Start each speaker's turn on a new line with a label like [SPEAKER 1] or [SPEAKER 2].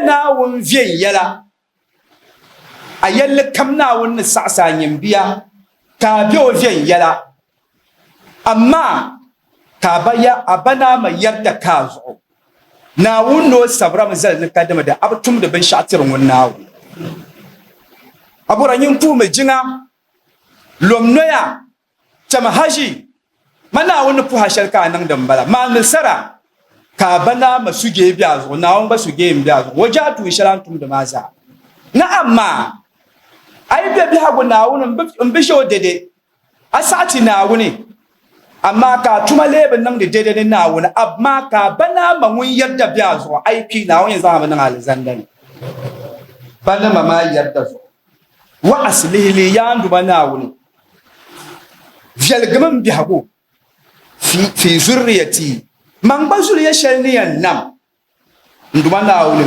[SPEAKER 1] Naawuni viɛnyɛla, a yɛlli kam Naawuni ni saɣisi a nyimbiya ka a be o viɛnyɛla, amaa ka a ba ya a ba ni a ma yɛrida ka a zuɣu. Naawuni ni o sabirami zali ni kadama di a bi tumdi binshɛɣu tiri ŋun Naawuni. A bɔra nyin puhimi jiŋa, lom noya, Cham haʒi, ma Naawuni ni puhi a shɛli ka a niŋdi m-bala. Maani sara ka a ba ni a ma sujee be a zuɣu, Naawuni gba sujee m-be a zuɣu. O je a tuun shɛli a ni tumdi maa zaa. Ni amaa a yi be biɛhigu Naawuni m-bi ʒe o dɛde, a saɣi ti Naawuni, amaa ka a tuma lee bi niŋdi dɛde ni Naawuni, amaa ka a ba ni a ma ŋun yɛrida be a zuɣu, a yi kpi, Naawuni yɛn zaŋ a mi niŋ alizanda ni. Ba ni ma maa yɛrida zuɣu. Waɣisi lihi li yaa n Duuma Naawuni, viɛligimi m biɛhigu fi zurriyati, man gba zuliya shɛli ni yɛn nam n Duuma Naawuni.